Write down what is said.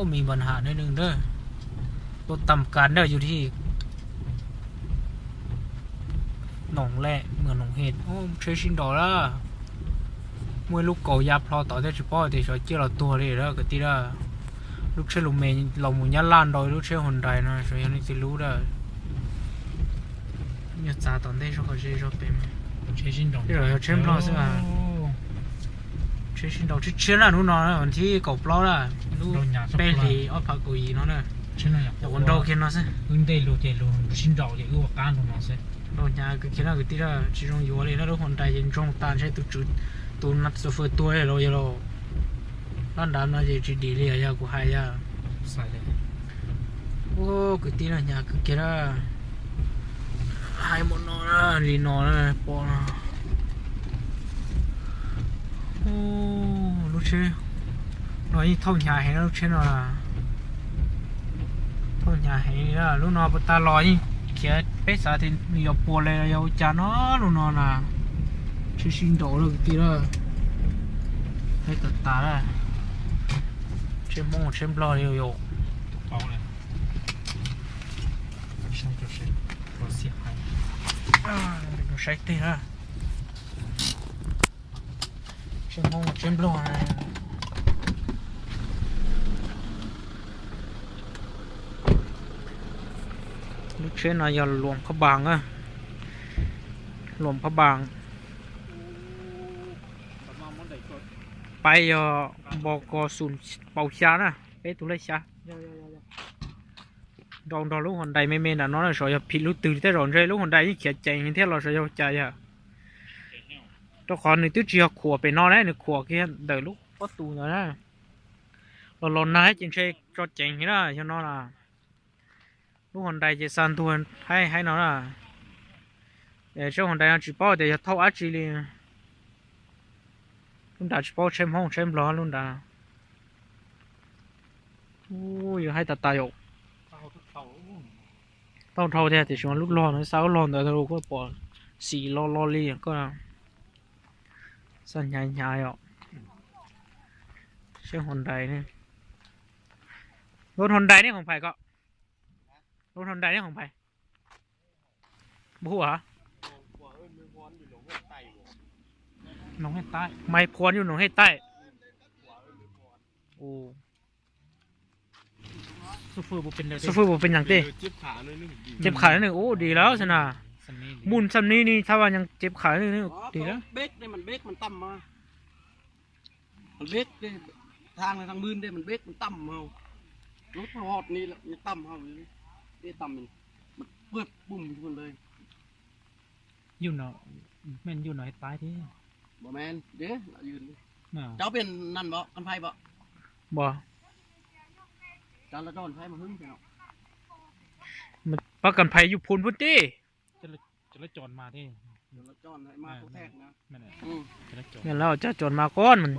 Ua me npas ham ne nws ntag, tuaj tam kas ntag yus thij. Noom lem mas noom hem, tsheb sib nraus lawm. Muaj ib lub kaus ya plho tod thiab tsis paub tias xyov ciaj los tuag li lawm kwv tij lawm. Lub tsheb lus me los mus Nyab Laj nrau ib lub tsheb Hyundai no xyov yog leej twg lub lawm. Nyuag txav tom ntej zog qhov ze zog pem. Tej zaum yog tsheb Nplog xwb. Tsheb sib nraus tshiab tshiab na hnub no, vas thib kaum plaub na, lub peb hlis ob phav kaum yim no na. Ua nrau kiag no xwb. Wb ntej lug ces lug sib nraus ces wb ua qab nraug no xwb. Nraus hnyav kawg kiag na kwv tij na, tsis zoo yuav li na, lub Hyundai ces ntsoog tas ntshe tus tswv, tus xo fawm tuag los yog los. Lab nrad no ces tsis dim li yog kuv hais yog. Ua kwv tij na, hnyav kawg kiag na. Hais mus no li no pom no. Lub tsheb no yeej thauj hnyav heev na, lub tsheb no. Thauj hnyav heev li na, lub no puas tas los yeej khiav, peb xav tias nws yuav puas li los yog ua cas no, lub no na. Tsheb sib nraus lawm kwv tij na. Tsheb tas tas na. Tsheb Hmoob tsheb Nplog li yus. Saib teg na. Tsheb Hmoob tsheb Nplog. Lub tsheb no yog Luam Phab Npaas, Luam Phab Npaas. Paib yog npo ko xum paus xya na, peb tug lej xya. Nrau nrog lub Hyundai me me nram no na, xyov yog phim lub twg li, tej zaum ntshe lub Hyundai yeej khiav ceev thiab los xyov yog cas yog. Rau qhov nws twb tsis yog khuam pem no na, nws khuam kiag ntawm lub pob tus ntawd na. Los los nag ces ntshe tso ceev na, yog no na. Lub Hyundai ces xa ntuag haib haib no na. Tsheb Hyundai no tsis paub tias yog thauj dab tsi li. Lub nrad tsis paub tsheb Hmoob tsheb Nplog lub nrad. Yus haib tas tas yom. Tau dhau thiab tiam sis lub log no xa lub log ntawd kuj pom xim lo lo li koj. Xa hnyav hnyav yom. Seb Hyundai ne. Lub Hyundai ne Hoo Phais ko. Lub Hyundai ne Hoo Phais. Npua hu hov. Maiv Phuam yug noog hej taij. Xu fwj puas pes nyas tej? Ceb kham nws ub dim lawm xwb na. Mus xam ni ni txhab vas nyas ceb kham nws ub dim lawm. Yus no, yus no taib thiab. Pab kas phais yug phun puag tij. Lawv coj cov mas qoj mas.